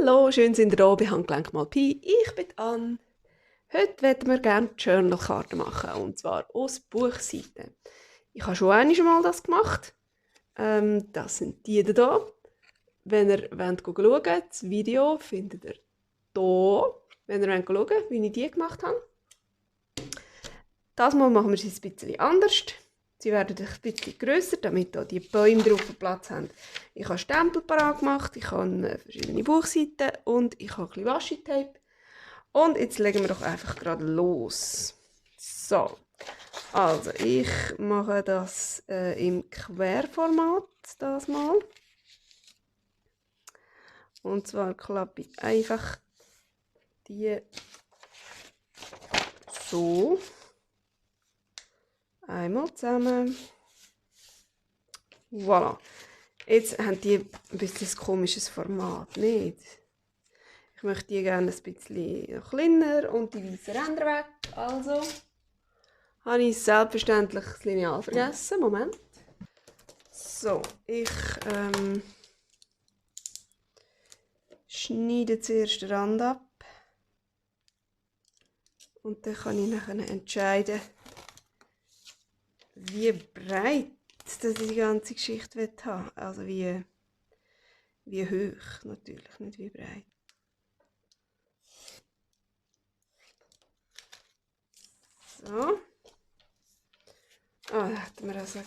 Hallo, schön sind ihr da bei Handgelenk mal Pi. Ich bin Anne. Heute werden wir gerne Journal-Karten machen, und zwar aus Buchseiten. Ich habe schon einmal das gemacht. Das sind die hier. Wenn ihr schauen wollt, das Video findet ihr hier, wenn ihr schauen wollt, wie ich die gemacht habe. Das Mal machen wir sie ein bisschen anders. Sie werden ein bisschen grösser, damit hier die Bäume drauf Platz haben. Ich habe Stempel parat gemacht, ich habe verschiedene Buchseiten und ich habe ein bisschen Washi-Tape. Und jetzt legen wir doch einfach gerade los. So, also ich mache das im Querformat, das mal. Und zwar klappe ich einfach die so einmal zusammen. Voilà. Jetzt haben die ein bisschen ein komisches Format, nicht? Ich möchte die gerne ein bisschen kleiner und die weißen Ränder weg. Also habe ich selbstverständlich das Lineal vergessen. Moment. So, ich schneide zuerst den Rand ab. Und dann kann ich nachher entscheiden, wie breit dass ich die ganze Geschichte haben will. Also wie hoch natürlich, nicht wie breit. So. Ah, hätten wir das auch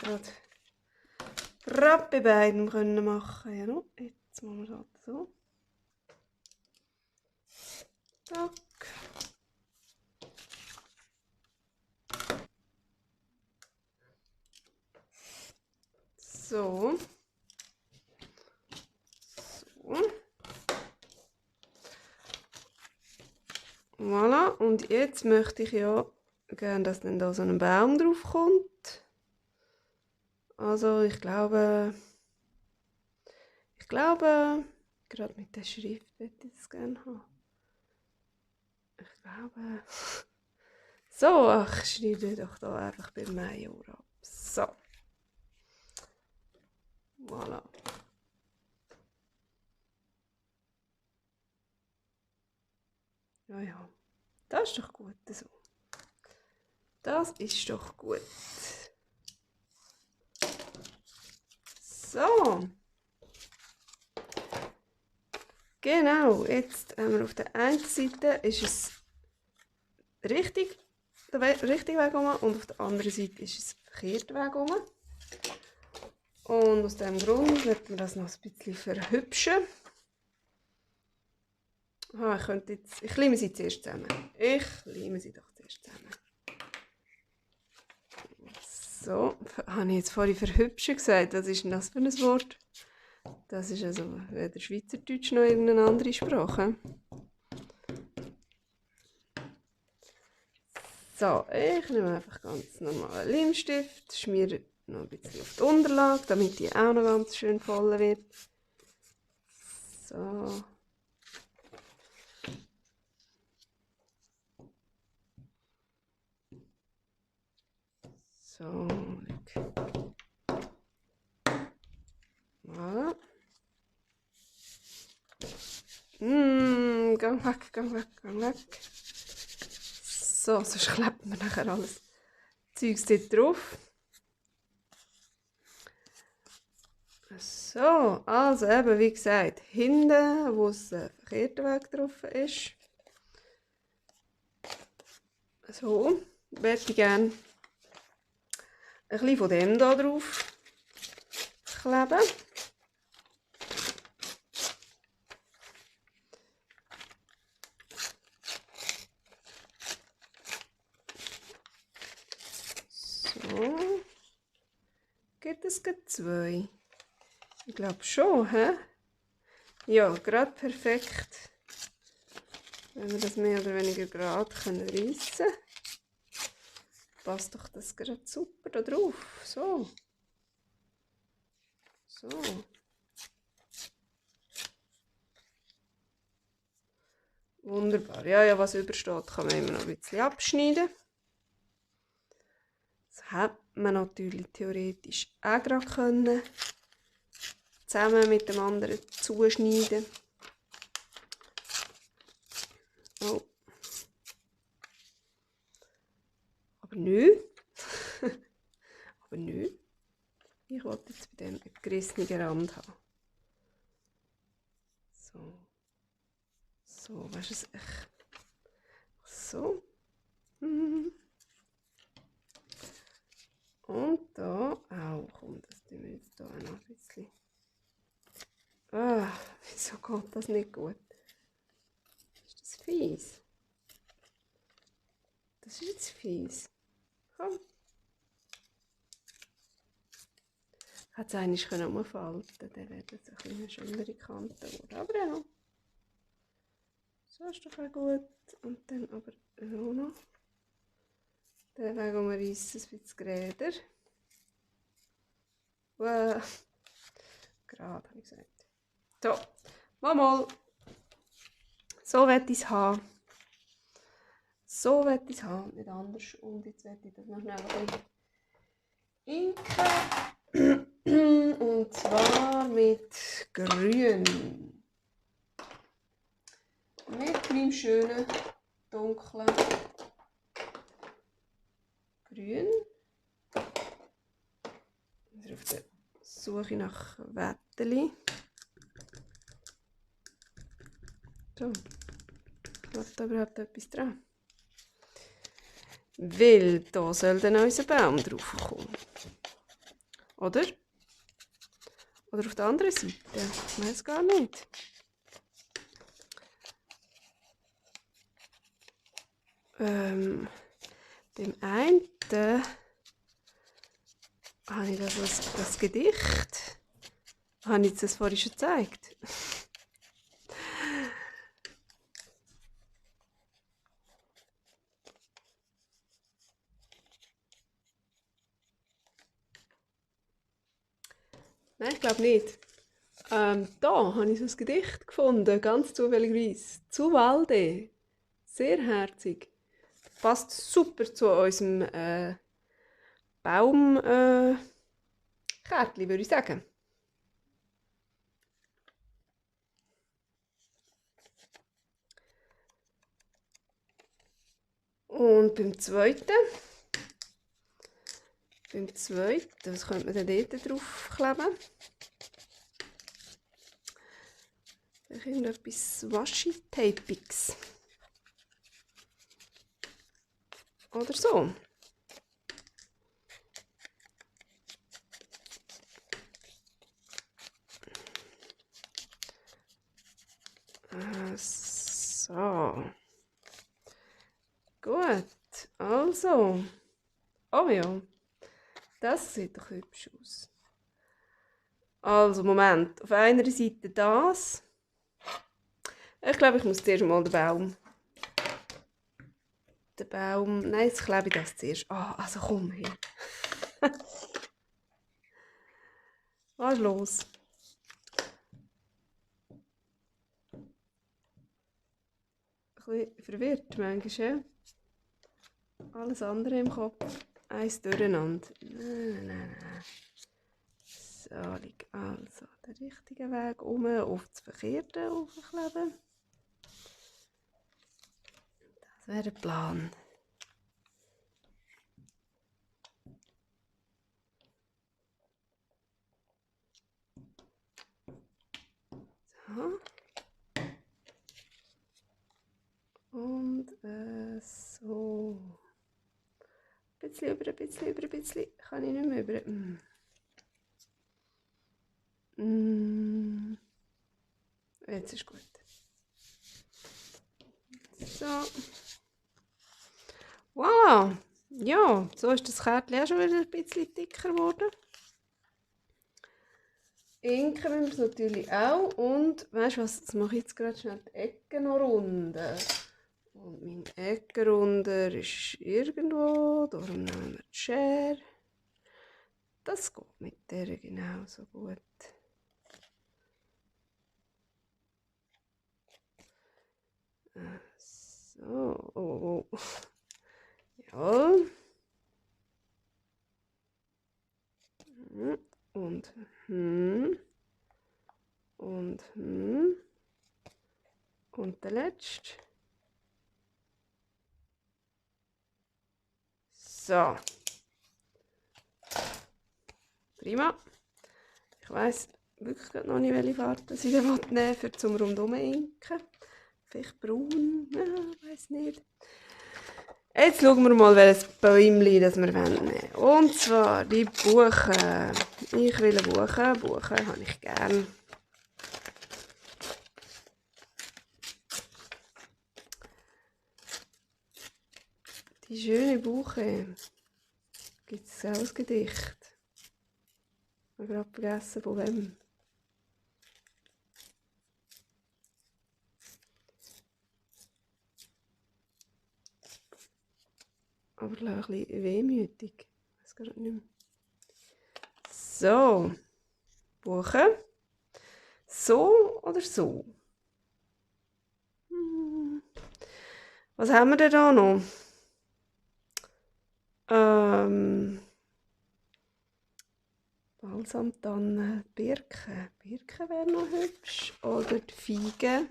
gerade bei beiden können machen. Ja, no. Jetzt machen wir das so. Tack. So. So. Voilà. Und jetzt möchte ich ja gerne, dass dann da so ein Baum drauf kommt. Also ich glaube, gerade mit der Schrift würde ich das gerne haben. Ich glaube, so, ach, ich schreibe doch da einfach beim Major ab. So. Voilà. Ja, ja. Das ist doch gut so. Das ist doch gut. So. Genau, jetzt haben wir auf der einen Seite ist es richtig, der richtige Weg rum, und auf der anderen Seite ist es verkehrt Weg rum. Und aus diesem Grund wird man das noch ein bisschen verhübschen. Ah, ich lime sie zuerst zusammen. Ich lime sie doch zuerst zusammen. So, habe ich jetzt vorhin verhübschen gesagt? Was ist denn das für ein Wort? Das ist also weder Schweizerdeutsch noch irgendeine andere Sprache. So, ich nehme einfach ganz normalen Limstift, schmiere noch ein bisschen auf die Unterlage, damit die auch noch ganz schön voll wird. So. So. Voilà. Gang weg, gang weg, gang weg. So, sonst klebt man nachher alles Zeugs dort drauf. So, also eben wie gesagt, hinten, wo es verkehrter Weg drauf ist. So, werde ich gerne ein bisschen von dem hier drauf kleben. So, gibt es gerade zwei? Ich glaube schon, hä? Ja, gerade perfekt. Wenn wir das mehr oder weniger gerade reissen können, passt doch das gerade super da drauf. So. So. Wunderbar. Ja, was übersteht, kann man immer noch ein bisschen abschneiden. Das hätte man natürlich theoretisch auch gerade können. Zusammen mit dem anderen zuschneiden. Oh. Aber nö. Aber nö. Ich wollte jetzt bei dem einen gerissenen Rand haben. So. So, weißt du es? So. Und da auch. Komm, das tun wir jetzt hier auch noch ein bisschen. Ah, wieso geht das nicht gut? Ist das fies? Das ist jetzt fies. Komm. Ich hätte es eigentlich umfalten können, dann wäre das eine schönere Kante geworden. Aber ja. So ist doch auch gut. Und dann aber auch noch. Den Weg um reissen es ein bisschen geräder. Wow. Gerade, habe ich gesagt. So, mal. So will ich es haben. So will ich es haben, nicht anders. Und jetzt werde ich das noch schnell ein bisschen inken. Und zwar mit Grün. Mit meinem schönen, dunklen Grün. Also auf der Suche nach Wetteli. So, hat da überhaupt etwas dran? Weil da soll dann unser Baum drauf kommen. Oder? Oder auf der anderen Seite? Ich weiß gar nicht. Beim einen habe ich das Gedicht. Habe ich das vorhin schon gezeigt? Nein, ich glaube nicht. Da habe ich so ein Gedicht gefunden, ganz zufälligerweise. Zu Walde. Sehr herzig. Passt super zu unserem Baumkärtchen, würde ich sagen. Und beim zweiten, was könnte man denn dort drauf kleben? Irgendetwas Washi-Tapiges. Oder so. So. Gut, also. Oh ja, das sieht doch hübsch aus. Also, Moment. Auf einer Seite das. Ich glaube, ich muss zuerst mal den Baum. Nein, jetzt klebe ich das zuerst. Ah, also komm her. Was ist los? Ein bisschen verwirrt manchmal, ja? Alles andere im Kopf. Eins durcheinander. Nein. So, also den richtigen Weg um auf das Verkehrte aufkleben. Das wäre der Plan. So. Und so. Ein bisschen über, ein bisschen. Kann ich nicht mehr über. Jetzt ist gut. So. Voilà. Ja, so ist das Kärtchen auch schon wieder ein bisschen dicker geworden. Inken müssen wir es natürlich auch. Und weißt du was, jetzt mache ich jetzt gerade schnell die Ecken noch runter. Und mein Eckenrunder ist irgendwo, darum nehmen wir die Schere. Das geht mit der genauso gut. So, oh. Ja. Und und der letzte. So. Prima. Ich weiss wirklich noch nicht, welche Farbe ich da nehmen will, für zum rundum inken. Vielleicht braun, ja, weiss nicht. Jetzt schauen wir mal, welches Bäumchen das wir nehmen wollen. Und zwar die Buche. Ich will eine Buche. Buche habe ich gern. Die schöne Buche. Gibt es auch ein Gedicht? Ich habe gerade vergessen, von wem. Aber ein bisschen wehmütig. Ich weiß gar nicht mehr. So. Buche. So oder so? Was haben wir denn da noch? Balsamtanne, Birke. Birke wäre noch hübsch. Oder die Feige.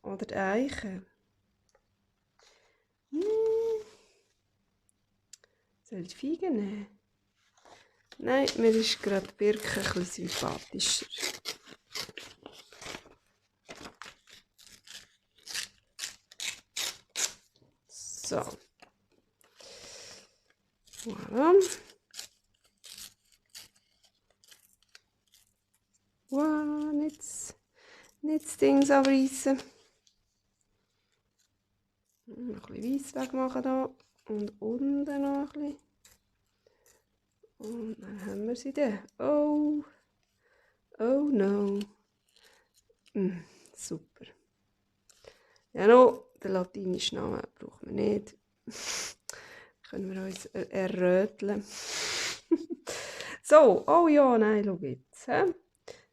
Oder die Eiche. Soll ich die Feige nehmen? Nein, mir ist gerade die Birke ein bisschen sympathischer. So. Voilà. Wow, nicht das Ding abreißen. Noch ein bisschen Weiss wegmachen da. Und unten noch ein bisschen. Und dann haben wir sie da. Oh. Oh no. Super. Ja, noch den latinischen Namen brauchen wir nicht. Können wir uns erröteln. So, oh ja, nein, schau jetzt. He?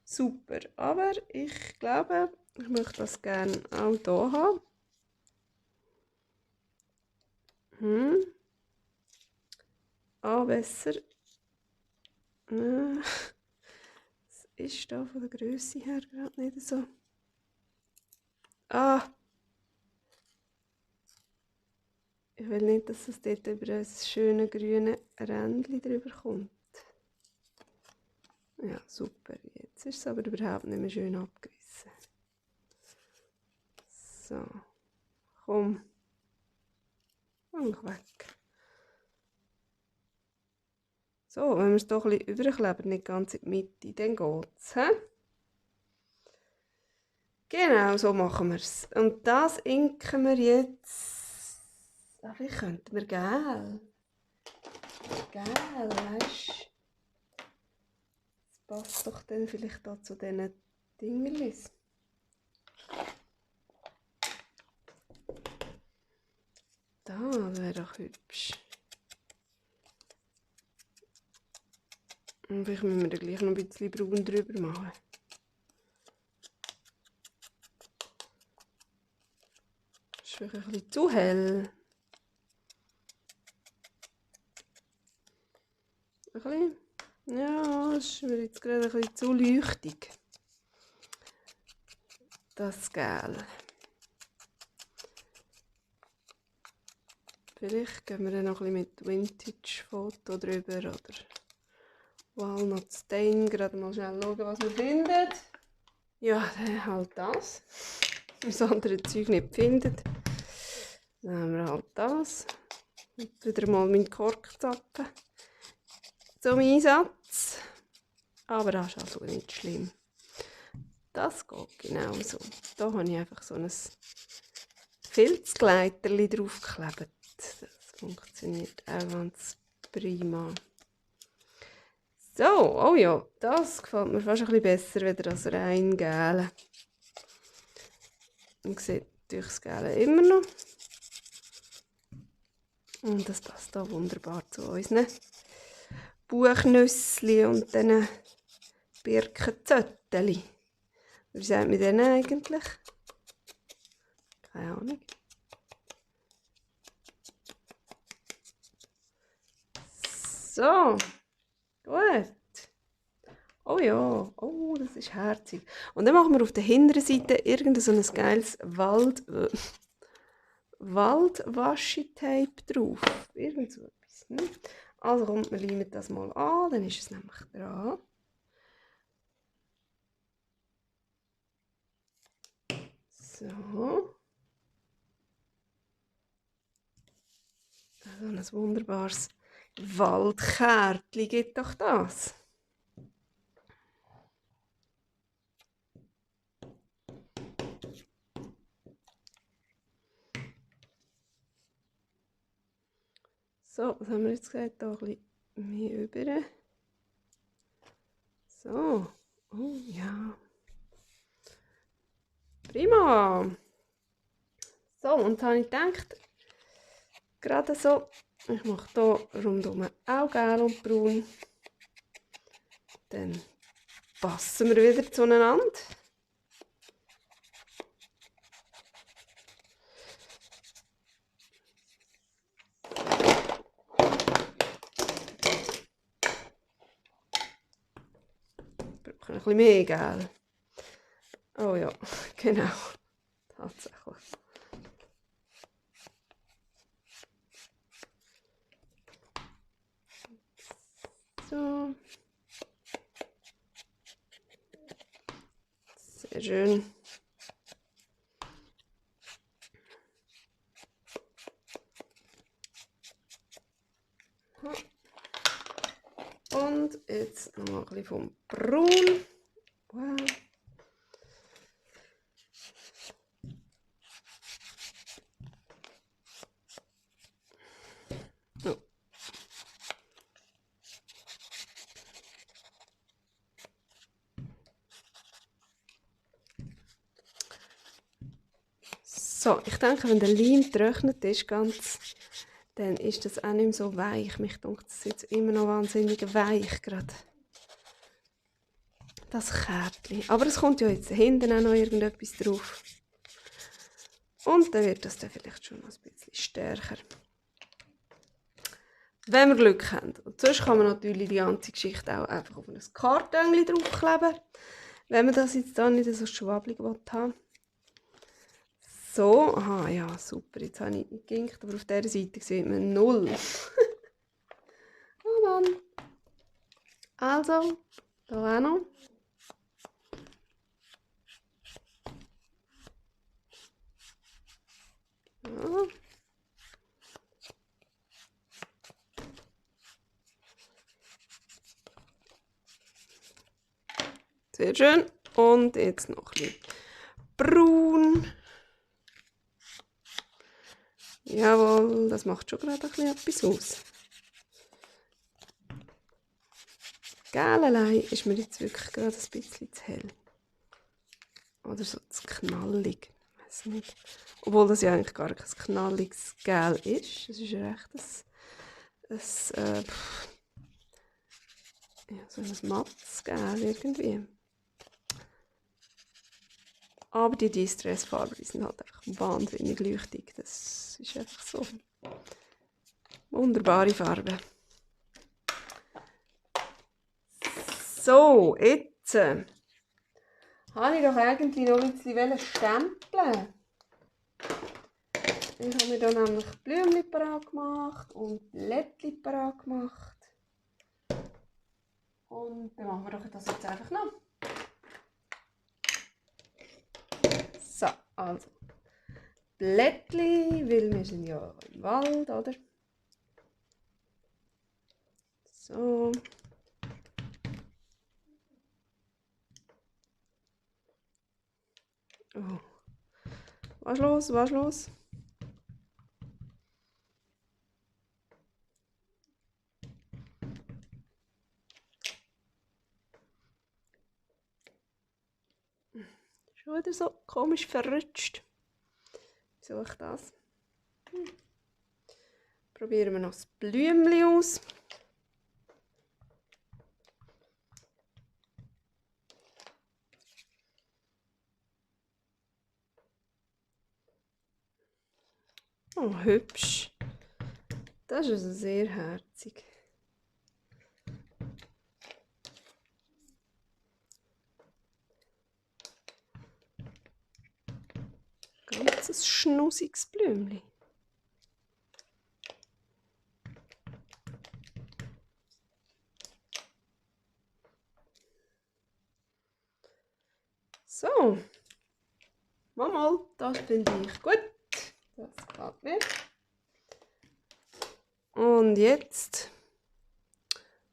Super, aber ich glaube, ich möchte das gerne auch hier haben. Besser. Das ist da von der Grösse her gerade nicht so. Ich will nicht, dass es dort über ein schönes grünes Rändchen drüber kommt. Ja, super. Jetzt ist es aber überhaupt nicht mehr schön abgerissen. So. Komm. Mach weg. So, wenn wir es hier ein bisschen überkleben, nicht ganz in die Mitte, dann geht es. Genau, so machen wir es. Und das inken wir jetzt. Vielleicht könnten wir gel. Gel, weißt du? Das passt doch dann vielleicht da zu diesen Dingerlis. Das wäre doch hübsch. Und vielleicht müssen wir da gleich noch ein bisschen braun drüber machen. Das ist vielleicht ein bisschen zu hell. Ein bisschen. Ja, das ist mir jetzt gerade ein bisschen zu leuchtig. Das Gel. Vielleicht gehen wir dann noch ein bisschen mit Vintage-Foto drüber oder Walnut Stain. Gerade mal schnell schauen, was wir finden. Ja, dann halt das. Wenn das andere Zeug nicht findet, dann haben wir halt das. Und wieder mal meinen Korkzapfen zum Einsatz. Aber das ist also nicht schlimm. Das geht genauso. Da habe ich einfach so ein Filzgleiterli draufgeklebt. Das funktioniert auch ganz prima. So, oh ja, das gefällt mir fast ein bisschen besser als das rein Gel. Man sieht natürlich das Gel immer noch. Und das passt da wunderbar zu unseren Buchnüssli und diesen Birkenzötteli. Wie sagt man denen eigentlich? Keine Ahnung. So, gut. Oh ja, oh, das ist herzig. Und dann machen wir auf der hinteren Seite irgendein so ein geiles Waldwashi-Tape drauf. Irgend so etwas. Also kommt, wir leimen das mal an, dann ist es nämlich dran. So. Also ein wunderbares Waldkärtchen gibt doch das. So, was haben wir jetzt gesagt? Hier ein bisschen mehr über. So. Oh ja. Prima. So, und jetzt habe ich gedacht, gerade so, ich mache hier rundum auch gelb und braun. Dann passen wir wieder zueinander. Wir brauchen ein bisschen mehr Gel. Oh ja, genau. Tatsächlich. So. Sehr schön. Und jetzt noch ein bisschen vom Braun. Wow. Oh. So, ich denke, wenn der Leim getrocknet ist, dann ist das auch nicht mehr so weich. Mich denkt, das ist jetzt immer noch wahnsinnig weich gerade. Das Kärtchen. Aber es kommt ja jetzt hinten auch noch irgendetwas drauf. Und dann wird das dann vielleicht schon noch ein bisschen stärker. Wenn wir Glück haben. Und sonst kann man natürlich die ganze Geschichte auch einfach auf ein Karton draufkleben. Wenn man das jetzt dann nicht so schwabbelig haben will. So, aha, ja, super. Jetzt habe ich geginkt, aber auf dieser Seite sieht man 0. Oh Mann. Also, da auch noch. Ja. Sehr schön. Und jetzt noch ein bisschen braun. Jawohl, das macht schon gerade ein bisschen etwas aus. Gelelei ist mir jetzt wirklich gerade ein bisschen zu hell. Oder so zu knallig. Ich weiß nicht. Obwohl das ja eigentlich gar kein knalliges Gel ist. Es ist ja echt ja, so ein mattes Gel irgendwie. Aber die Distress-Farben sind halt einfach wahnsinnig leuchtig. Das ist einfach so. Wunderbare Farbe. So, jetzt habe ich doch eigentlich noch ein bisschen stempeln. Ich habe mir hier nämlich Blümchen parat gemacht und Blättchen parat gemacht. Und dann machen wir doch das jetzt einfach noch. So, also Blättchen, weil wir sind ja im Wald, oder? So. Oh. Was los, was los? Schon wieder so komisch verrutscht. Wie soll ich das? Probieren wir noch das Blümchen aus. Oh, hübsch. Das ist also sehr herzig. Ganz ein schnusiges Blümchen. So. Mal, das finde ich gut. Das gefällt mir. Und jetzt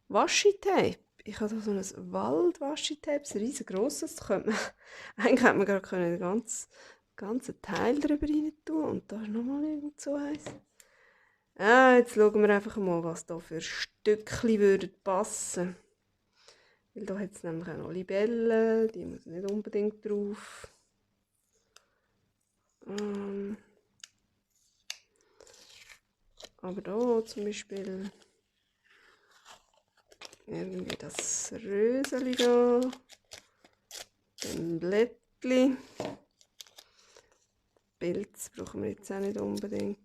Washi-Tape. Ich habe da so ein Wald-Washi-Tape, ein riesengroßes. Eigentlich hätte man gerade den ganzen Teil drüber rein tun. Und da ist nochmal irgend so eins. Jetzt schauen wir einfach mal, was da für Stückchen würden passen. Weil da hat es nämlich auch noch Libellen, die muss nicht unbedingt drauf. Aber da zum Beispiel irgendwie das Röseli da, den Blättli. Pilz brauchen wir jetzt auch nicht unbedingt.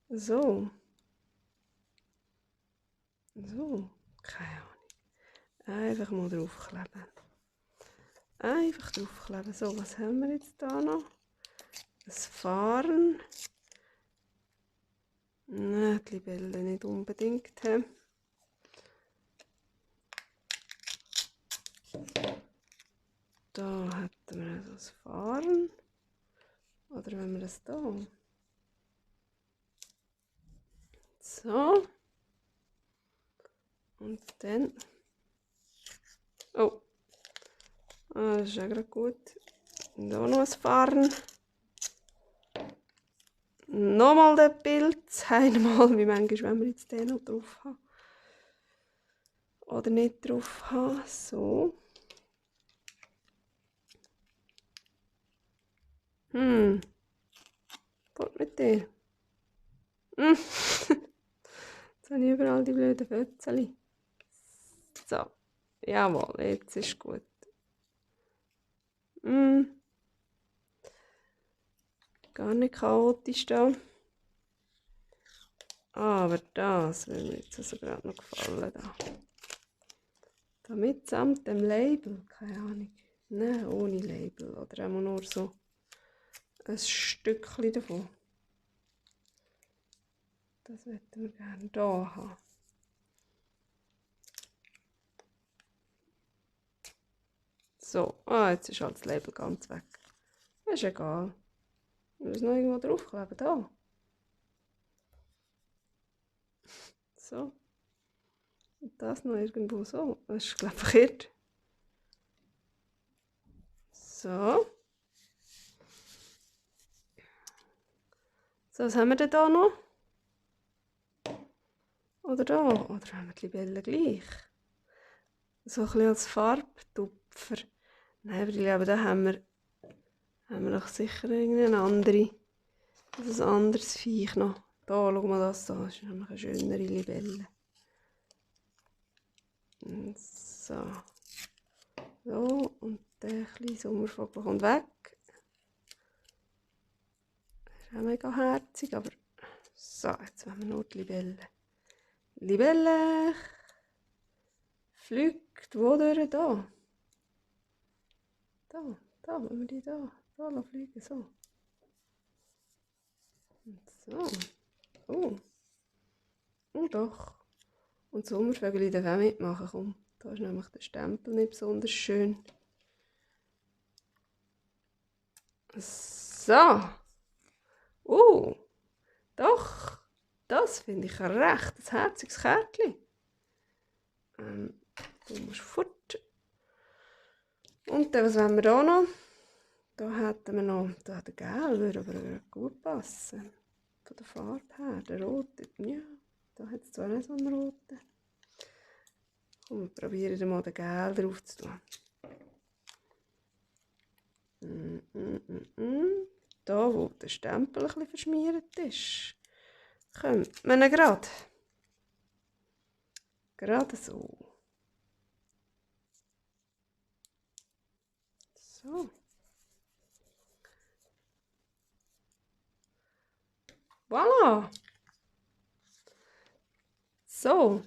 So, keine Ahnung. Einfach mal draufkleben. So, was haben wir jetzt da noch? Das Fahren. Nein, die Libelle nicht unbedingt. Da hätten wir also das Fahren. Oder wenn wir das da. So. Und dann. Oh. Das ist ja gerade gut. Da noch ein Fahren. Nochmal den Pilz. Einmal, wie manchmal, wenn wir jetzt den noch drauf haben. Oder nicht drauf haben. So. Was mit dir? Jetzt habe ich überall die blöden Fötzchen. So. Jawohl, jetzt ist gut. Gar nicht chaotisch da. Aber das würde mir jetzt also gerade noch gefallen. Da. Damit samt dem Label, keine Ahnung. Nein, ohne Label. Oder einmal nur so ein Stückchen davon. Das möchten wir gerne hier haben. So, jetzt ist halt das Label ganz weg. Das ist egal. Wir müssen noch irgendwo draufkleben, da. So. Und das noch irgendwo so. Das ist, glaube ich, verkehrt. So. So, was haben wir denn da noch? Oder da? Oder haben wir die Libellen gleich? So ein bisschen als Farbtupfer. Nein, aber ich glaube, da haben wir doch sicher irgendeine andere. Also ein anderes Viech noch. Da, schau mal das da. Das ist nämlich eine schönere Libelle. So. So, und der kleine Sommervogel kommt weg. Das ist auch mega herzig, aber... So, jetzt haben wir noch die Libelle. Libelle! Fliegt wo durch? Da. Da, wenn wir die da fliegen, so. Und so. Oh. Oh doch. Und Sommervögel darf auch mitmachen, komm. Da ist nämlich der Stempel nicht besonders schön. So. Doch. Das finde ich ein recht herziges Kärtchen. Du musst fort. Und dann, was wollen wir da noch? Da hätten wir noch, der Gelb würde aber gut passen. Von der Farbe her, der rote, ja, da hat es zwar nicht so einen roten. Komm, wir probieren mal den Gelb drauf zu tun. Da, wo der Stempel ein bisschen verschmiert ist, kommt man ihn gerade so. So. Voilà. So.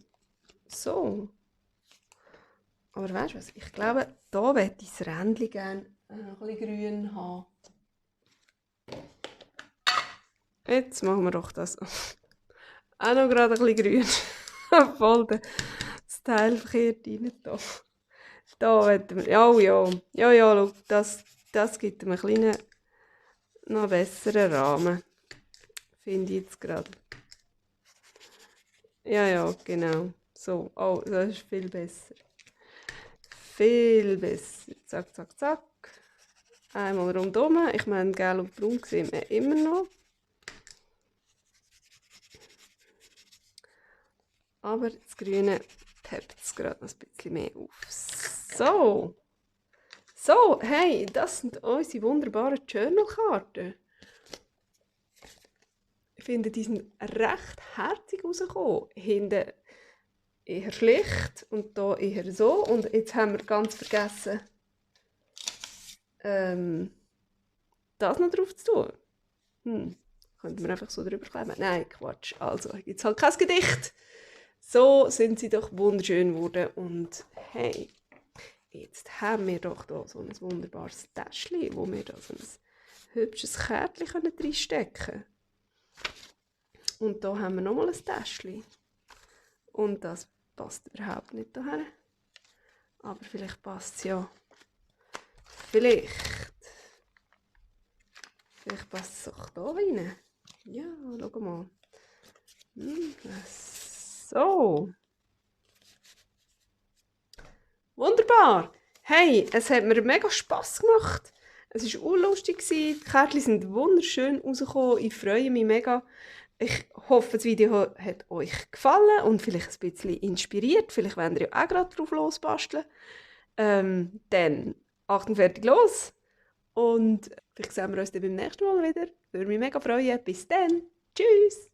Aber weißt du was? Ich glaube, da möchte ich das Rändchen gerne noch ein bisschen grün haben. Jetzt machen wir doch das auch noch gerade ein bisschen grün. Voll das Teil verkehrt rein da. Da wollen wir, ja, schau, das gibt ihm einen kleinen, noch besseren Rahmen. Finde ich jetzt gerade. Ja, genau. So, oh, das ist viel besser. Viel besser. Zack, zack, zack. Einmal rundum. Ich meine, gelb und braun sehen wir immer noch. Aber das Grüne hebt es gerade noch ein bisschen mehr auf. So. So, hey, das sind unsere wunderbaren Journal-Karten. Ich finde, die sind recht herzig rausgekommen. Hinten eher schlicht und da eher so. Und jetzt haben wir ganz vergessen, das noch drauf zu tun. Könnten wir einfach so drüber kleben? Nein, Quatsch. Also, jetzt halt kein Gedicht. So sind sie doch wunderschön geworden. Und hey, jetzt haben wir doch da so ein wunderbares Täschchen, wo wir da so ein hübsches Kärtchen reinstecken können. Und da haben wir nochmal ein Täschchen. Und das passt überhaupt nicht dahin. Aber vielleicht passt es ja. Vielleicht passt es auch da rein. Ja, schau mal. So. Wunderbar. Hey, es hat mir mega Spass gemacht. Es war urlustig. Die Kärtchen sind wunderschön rausgekommen. Ich freue mich mega. Ich hoffe, das Video hat euch gefallen und vielleicht ein bisschen inspiriert. Vielleicht wollt ihr ja auch gerade drauf losbasteln. Dann Achtung, fertig, los! Und vielleicht sehen wir uns dann beim nächsten Mal wieder. Würde mich mega freuen. Bis dann. Tschüss!